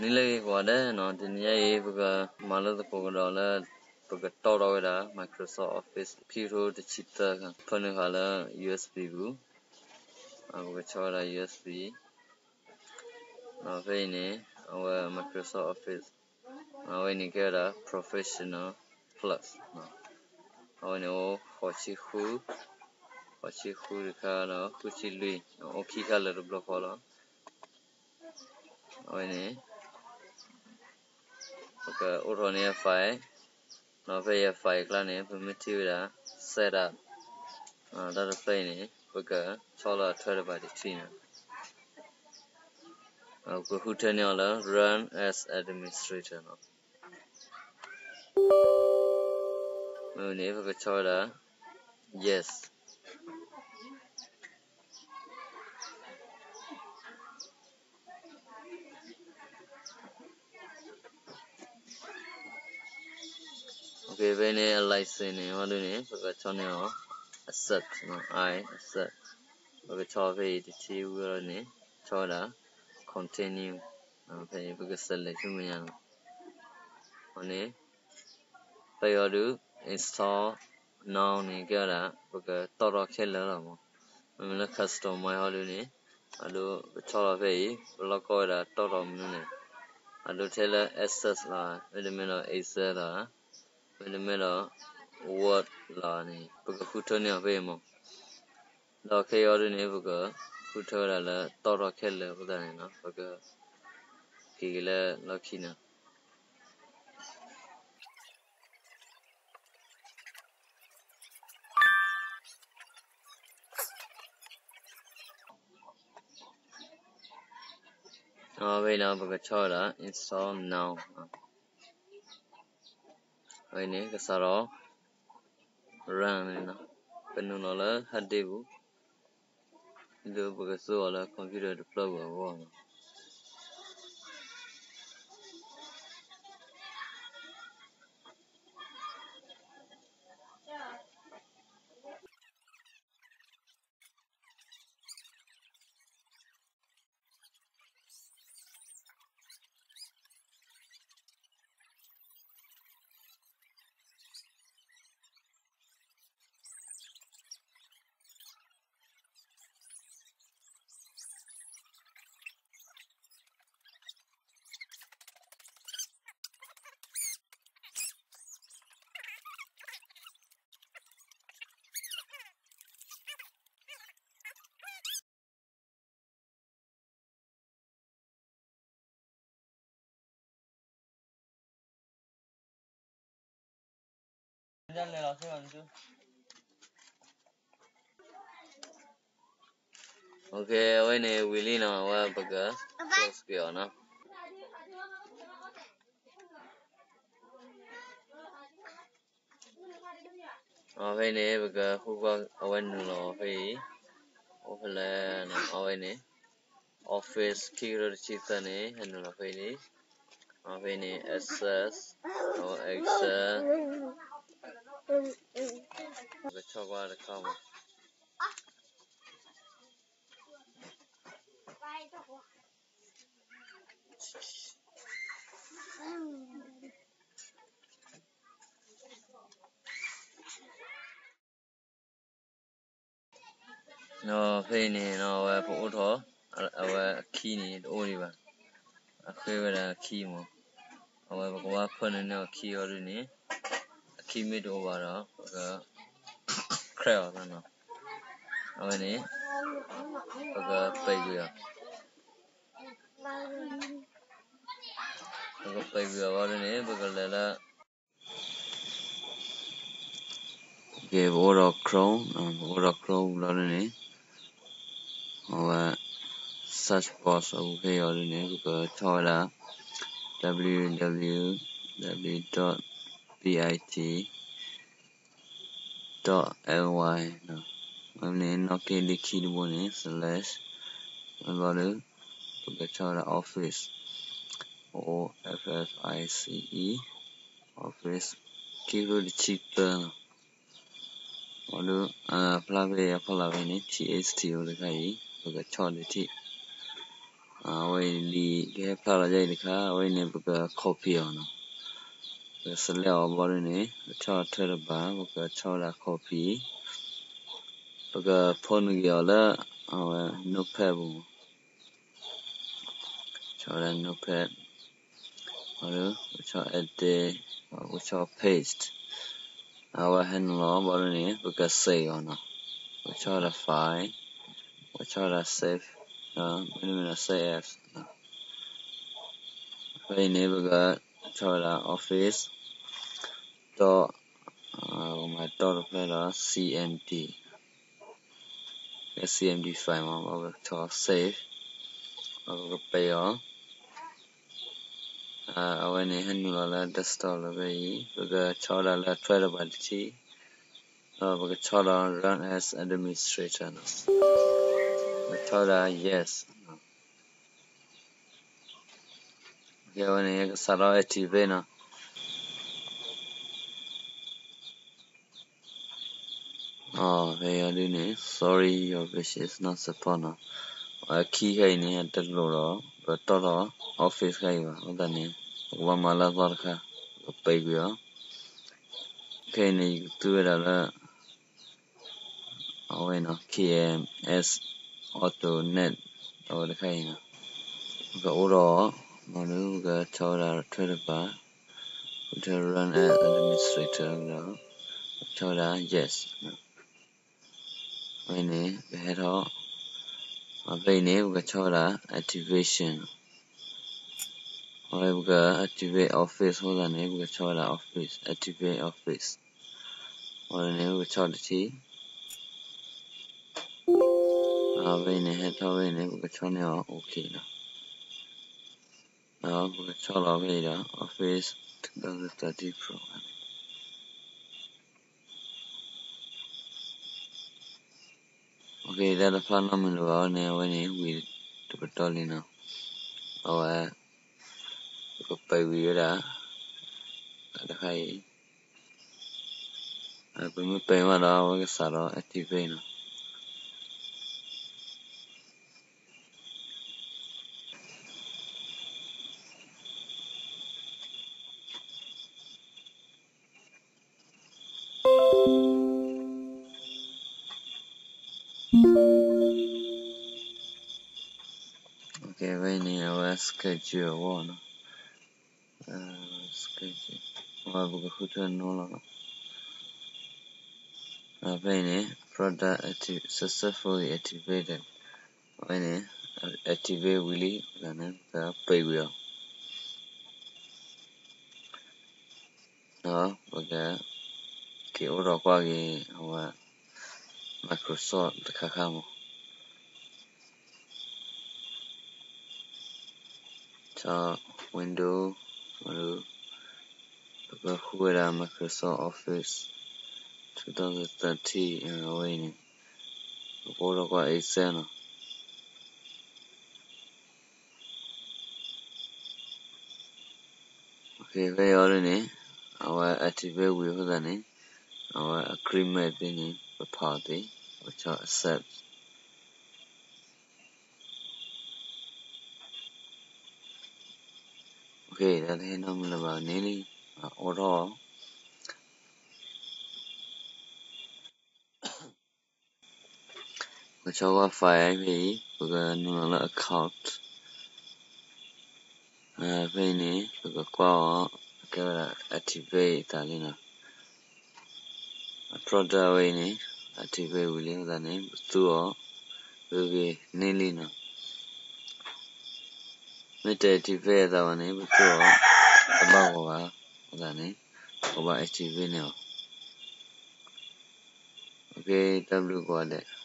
နံၤလၢအဂ့ၤကိးဂၤဒဲးနီၤ, တနံၤညါအံၤ ပကမၤလိသကိးကဒီးလၢ ပကတီၣ်ထီၣ်ဝဲဒၣ် Microsoft Office ခံကထိတဆံသၢ ဖၢနုာ်ဃာ်လၢ USB ပူၤ, ပကဆီၣ်ဝဲဒၣ် USB, ဒီးဖဲအံၤန့ၣ် အဝဲ Microsoft Office အဝဲန့ၣ်ကဲဝဲဒၣ် Professional Plus, အဝဲန့ၣ်အိၣ်ဃိးဆံဃု, ဃိးဆံဃုတခါဒီး ဃုဆံလွံၢ်, အိၣ်ခံခါလၢာ်တဘျီဃီလီၤ. အဝဲန့ၣ် ပကအိးထီၣ်န့ၢ်အ file, ဒီးဖဲအံၤအ file အကျါန့ၣ် ပမ့ၢ်ထံၣ်ဝဲဒၣ် setup တၢ်တဖျၢၣ်အံၤန့ၣ် ပကဆီၣ်လီၤအထွဲတဘၣ်တထံၣ်န့ၣ်, ပကဃုထၢန့ၢ်အီၤလၢ Run as Administrator နီၤ. မ့ၢ်န့ၣ် ပကဆီၣ်ဝဲဒၣ် Yes. ဖဲန့ၣ် အ license န့ၣ် ဟီဒုန့ၣ် ပကဆီၣ်န့ၢ်အီၤ Accept, I accept, ပကဆီၣ်ဖဲအံၤတထံၣ်ဝံၤလီၤန့ၣ် ဆီၣ်ဝဲဒၣ် Continue, ဖဲအံၤ ပက select ဆူမဲာ်ညါလီၤ. အန့ၣ် ဖဲအံၤအီၤဒု install now န့ၣ် ကဲဝဲဒၣ် ပကတီၣ်ထီၣ်ခဲလၢာ်လီၤမး. မ့မ့ၢ်လၢ customize ဟီဒုန့ၣ် အဒိ ပဆီၣ်လီၤဖဲအံၤ ပလီၢ်ကီၢ်ဝဲဒၣ်တီၣ်ထီၣ်မနုၤန့ၣ်, အဒိထဲလၢ Access လီၤ, မ့တမ့ၢ်ဒီး Excel လီၤ, မ့တမ့ၢ်ဒီး Word လီၤန့ၣ် ပကဃုထၢန့ၢ်အီၤဖဲအံၤမး. ဒီးခဲအံၤအီၤဒုန့ၣ် ပကဃုထၢဝဲဒၣ်လၢတီၣ်ထီၣ်ခဲလၢာ်အဃိသတးန့ၣ်နီၤ ပကက့ၤက့ၤလၢလီၢ်ခံန့ၣ်. အဝဲန့ၣ် ပကဆီၣ်ဝဲဒၣ် install now. အဝဲန့ၣ် ကစးထီၣ် run န့ၣ်နီၤ, ကနုာ်လီၤလၢ hard disk ပူၤ, ဒ်သိးပကသူအီၤလၢ computer တဖျၢၣ်ပူၤအဂီၢ်နီၤ. Okay, အဝဲန့ၣ်ဝံၤလံနီၤ, အဝဲပက close က့ၤအီၤနီၤ. အဖဲန့ၣ် ပကဃုကွၢ်အဝဲနုာ်လီၤဖဲအံၤ, အိၣ်ဖဲလဲၣ်နီၤ, အဝဲန့ၣ် Office ခံကထိတဆံသၢန့ၣ် ဟဲနုာ်လီၤဖဲအံၤလံ. အဖဲန့ၣ် Access, အဝဲ Access, ပကဆီၣ်ကွၢ်တခါမး. ဒီးဖဲအံၤန့ၣ် အဝဲပအိၣ်ထီၣ် အဝဲအခံန့ၣ် တအိၣ်ဒံးဘၣ်, အဃ့ဝဲဒၣ်အခံမး. အဝဲပကဘၣ်ဖၢနုာ်န့ၢ်အီၤခံအီၤဒုန့ၣ်, အခံမ့ၢ်တအိၣ်ဘၣ်ဒီး ပက crack အီၤသ့နီၤ. အဝဲန့ၣ် ပကပဲာ်ကွံာ်အီၤ, ပကပဲာ်ကွံာ်အီၤဘၣ်ဒုန့ၣ် ပကလဲၤလၢ ကဲ ပအိၣ်ဒီး Chrome, ပအိၣ်ဒီး Chrome လီၤဒုန့ၣ်, အဝဲ search box အပူၤဖဲအံၤအီၤဒုန့ၣ် ပကဆီၣ်ဝဲဒၣ် www dot bit dot ly, မ့ၢ်န့ၣ် နီၣ်က့ဒ့ခံတဘိန့ၣ် slash, ဘၣ်ဒု ပကဆီၣ်ဝဲဒၣ် Office, O F F I C E, Office ခံကထိတဆံသၢ, ဘၣ်ဒု ဖျါဖဲအဖီလာ်ဖဲန့ၣ် T X T အိၣ်တခါအံၤ ပကဆီၣ်ဒၣ်ထံၣ် အဝဲအံၤလံာ်ကဟဲဖျါလီၤယဲအံၤတခါ, အဝဲအံၤန့ၣ် ပက copy အီၤနီၤ. ပက select အီၤဘီဒ်န့ၣ် ပဆီၣ်ထွဲတဘၣ်, ပကဆီၣ်ဝဲဒၣ် copy, ပက post န့ၢ်က့ၤအီၤလၢ အဝဲ notepad ပူၤ, ဆီၣ်ဝဲဒၣ် notepad, အဒုး ပဆီၣ် edit, ပဆီၣ် paste, အဝဲဟဲနုာ်လီၤဘီဒ်န့ၣ် ပက save အီၤနီၤ. ပဆီၣ်ဝဲဒၣ် file, ပဆီၣ်ဝဲဒၣ် save, မ့တမ့ၢ်ဒီး save as. ဖဲအံၤန့ၣ် ပကဆီၣ်ဝဲဒၣ် Office, တီၢ်, ပမၤတီၢ်တဖျၢၣ်ဒီး CMD, ကဲ CMD file မး, ပကဆီၣ် save, ပကပ့ၤအီၤ. အဝဲန့ၣ် ဟဲနုာ်လီၤလၢ desktop လၢဖဲအံၤ, ပကဆီၣ်ဝဲဒၣ်လၢထွဲတဘၣ်တထံၣ်, ဒီးပကဆီၣ်ဒီး run as administrator နီၤ. ပကဆီၣ်ဝဲဒၣ် yes. အဝဲန့ၣ် ကစးထီၣ် activate နီၤ. ဖဲအံၤဒ်န့ၣ် sorry, your version is not support နီၤ. အခံခဲအံၤန့ၣ် အတလိၣ်ဒီး ပတီၢ်ထီၣ် Office ခဲအံၤဘၣ်. အဃိသတးန့ၣ် ပကဘၣ်မၤလၢအသီတခါ, ပကပ့ၤကွံာ်အီၤ. ခဲအံၤန့ၣ် ယကသူဝဲဒၣ်လၢ အဝဲနီၤ KMS AutoNet အဝဲတခါအံၤနီၤ. ပကအိးထီၣ်အီၤ, မ့ၢ်ဒီး ပကဆီၣ်ဝဲဒၣ်ထွဲတပၤ, ပက run as administrator ဒီး ပကဆီၣ်ဝဲဒၣ် yes. အဝဲန့ၣ် ကဟဲထီၣ်, ဖဲအံၤန့ၣ် ပကဆီၣ်ဝဲဒၣ် activation. အဝဲပက activate Office အဃိသတးန့ၣ် ပကဆီၣ်ဝဲဒၣ် Office, activate Office. အဝဲန့ၣ် ပကဆီၣ်တထံၣ်. ဖဲအံၤန့ၣ် ဟဲထီၣ်ဖဲအံၤန့ၣ် ပကဆီၣ်န့ၢ်အီၤ OK လီၤ. ဒီးပကဆီၣ်လီၤဖဲအံၤဒီး Office two thousand thirteen Pro န့ၣ်. တၢ်တဖျါနီတမံၤလၢၤဘၣ်န့ၣ် အဝဲန့ၣ် ဝံၤတပတီၢ်လံနီၤ. အဝဲ ပကပ့ၤဝံၤဝဲဒၣ် တခါအံၤ, ပမ့ၢ်ပ့ၤမးဒီး အဝဲကစးထီၣ် activate နီၤ. ဖဲအံၤန့ၣ် အဝဲ schedule အဂီၢ်နီၤ. အဝဲပကဃုထၢ no လီၤနီၤ. ဖဲအံၤန့ၣ် product active, successfully activated. အဝဲန့ၣ် activate ဝံၤလံ, အဃိသတးန့ၣ် ပကပ့ၤဝံၤအီၤ. ဒီးပကက့ၤအိးထီၣ်ကွၢ်က့ၤ အဝဲ Microsoft တခါခါမး. ဆီၣ် Windows, ပကဃုဝဲဒၣ် Microsoft Office two thousand thirteen အဝဲအံၤန့ၣ်, ပကအိးထီၣ်ကွၢ် Excel နီၤ. ဖဲအံၤဒ်န့ၣ် အဝဲ activate ဝံၤအဃိသတးန့ၣ် အဝဲ agreement သ့ၣ်န့ၣ် ပဖးအီၤသ့, ပဆီၣ် accept. တၢ်တဟဲနီတမံၤလၢၤဘၣ်န့ၣ်လံ, အိးထီၣ် ပကဆီၣ်ကွၢ် file ဖဲအံၤ, ပကနုာ်လီၤလၢ account. ဖဲအံၤန့ၣ် ပကကွၢ်အီၤ ကဲဝဲဒၣ် activate သးလံနီၤ. အ product ဝဲအံၤန့ၣ် activate ဝံၤလံအဃိသတးန့ၣ် ပသူအီၤ ဂ့ၤဂ့ၤန့ၢ်လံနီၤ. မ့ၢ်တ activate အသးဘၣ်န့ၣ် ပသူအီၤ တဘၣ်ဂီၤဘၣ် အဃိသတးန့ၣ် ပကဘၣ် activate န့ၢ်အီၤ. တၢ်ဘျုးကိးဂၤဒဲး.